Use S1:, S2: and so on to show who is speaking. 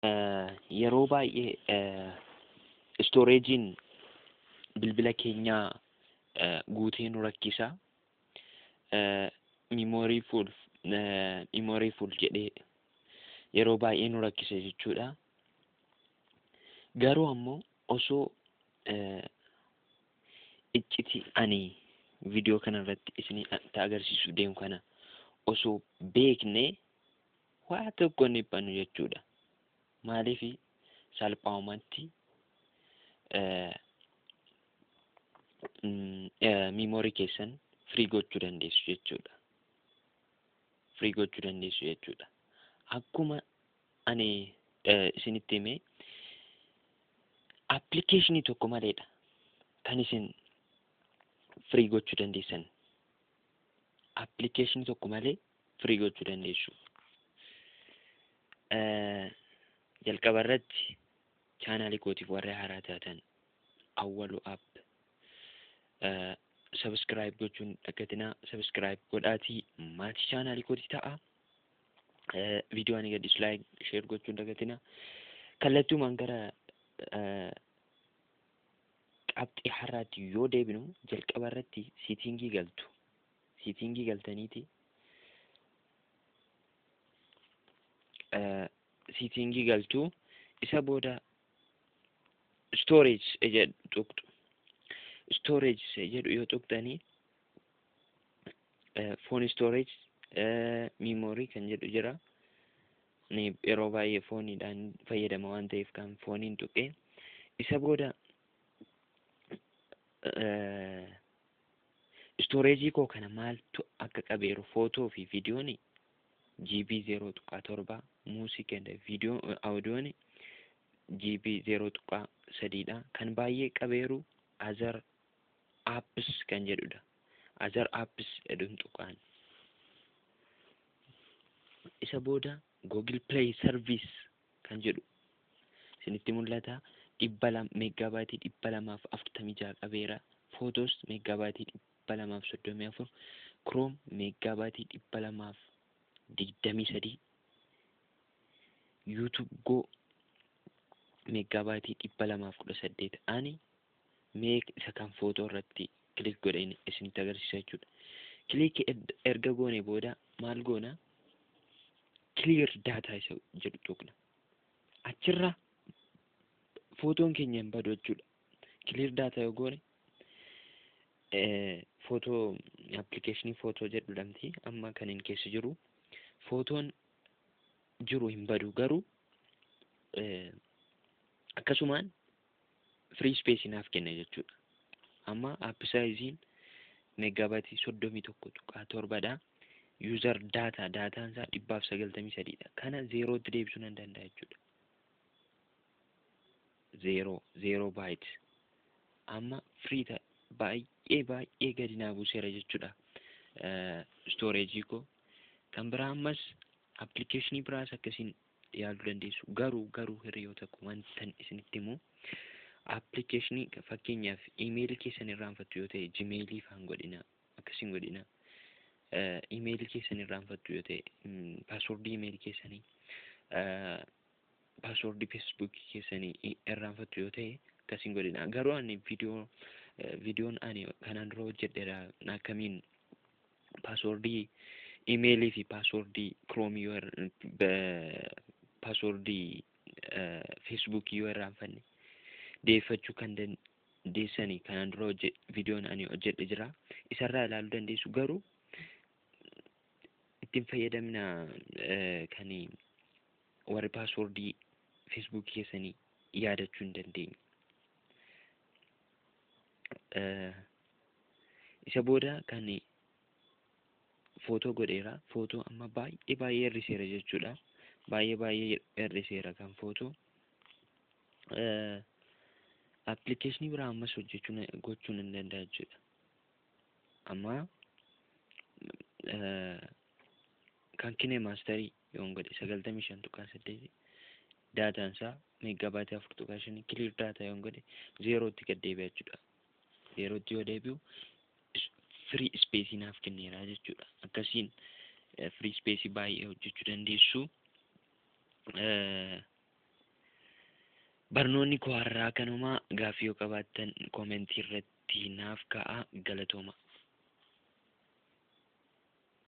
S1: Yeroo baay'ee storageiin bilbila keenyaa guutee nu rakkisa. Memory full, memory full jedhee yeroo baay'ee nu rakkisa jechuudha. Garuu ammoo osoo iccitii ani viidiyoo kana irratti isinitti agarsiisuu deemu kana osoo beekne waa tokko hin dhiphannu jechuudha. Maaliif? Salphaa'umatti memory keessan free gochuu dandeessu jechuudha. Free gochuu dandeessu jechuudha. Akkuma ani isinitti hime, appilikeeshinii tokko maleedha kan isin free gochuu dandeessan. Appilikeeshinii tokko malee free gochuu dandeessu. Jalqaba irratti chaanaalii kootiif warra haaraa taatan, Awwalu App subscribe gochuun dagatinaa. Subscribe godhaatii maatii chaanaalii kootii ta'a. Viidiyoo ani gadhiisu like, share gochuun dagatinaa. Kallattumaan gara qabxii har'aatti yoo deebinu, jalqaba irratti settingii galtu. Settingii galtaniiti, settingii galtu, isa booda storage jedhu tuqxu. Storage jedhu yoo tuqxanii, phone storage, memory kan jedhu jira. Yeroo baay'ee phoneiidhaan fayyadama waan ta'eef kan phoneiin tuqe. Isa booda storageii koo kana maaltu akka qabeeru, footoo fi viidiyoon GB 0.7, music and viidiyoo audioon GB 0.3dha. Kan baay'ee qabeeru other apps kan jedhudha. Other apps jedhuun tuqaan. Isa booda Google Play Service kan jedhu isinitti mul'ata. 200, megabyteii 246 qabeera. Photos megabyteii 234, Chrome megabyteii 223, YouTube Go megabyteii 218. Ani mee isa kan footoo irratti click godheen isinitti agarsiisa jechuudha. Click erga goone booda maal goona? Clear data isa jedhu tuqna. Achirra footoon keenya hin badu jechuudha. Clear data yoo goone, footoo appilikeeshinii footoo jedhudhamti amma kan hin keessa jiru, footoon jiru hin badu, garuu akkasumaan free space naaf kenna jechuudha. Amma app sizeiin megabyteii 31.7dha. User data, dataan isaa 193dha. Kana zeerootti deebisuu nan danda'a jechuudha. Zeeroo, zeeroo byte. Amma free ta'e, baay'ee baay'ee gadi naa buuseera jechuudha. Storageii koo. Kan biraa ammas appilikeeshinii biraas akkasiin yaaluu dandeessu. Garuu hiriyoota koo, wantan isinitti himu, appilikeeshinii fakkeenyaaf iimeelii keessan irraanfattu yoo ta'e, Gmailii faan godhina, akkasiin godhina. Iimeelii keessan irraanfattu yoo ta'e, passwordii iimeelii keessanii, passwordii Facebookii keessanii irraanfattu yoo ta'e, akkasiin godhina. Garuu ani viidiyoon ani kanaan dura hojjedheera, akkamiin passwordii iimeelii fi passwordii Chromeii yoo, passwordii Facebookii yoo irraanfanne deeffachuu kan dandeessanii kanaan dura viidiyoon ani hojjedhe jira. Isarraa ilaaluu dandeessu. Garuu ittiin fayyadamna kan warri passwordii Facebookii keessanii yaadachuu hin dandeenye. Isa booda kan footoo godheera. Footoo amma baay'ee baay'ee hir'iseera jechuudha. Baay'ee baay'ee hir'iseera kan footoo. Appilikeeshinii biraa ammas hojjechuu gochuu nan danda'a jechuudha. Amma kan KineMasterii yoon godhe, 95.8, dataan isaa megabyteii 4.5, clear data yoon godhe, zeerootti gad deebi'a jechuudha. Zeerootti yoo deebi'u, free spaceii naaf kenneera jechuudha. Akkasiin free spaceii baay'ee hojjechuu dandeessu. Barnoonni koo har'aa kanuma. Gaaffii yoo qabaattan commentii irratti naaf ka'a. Galatooma.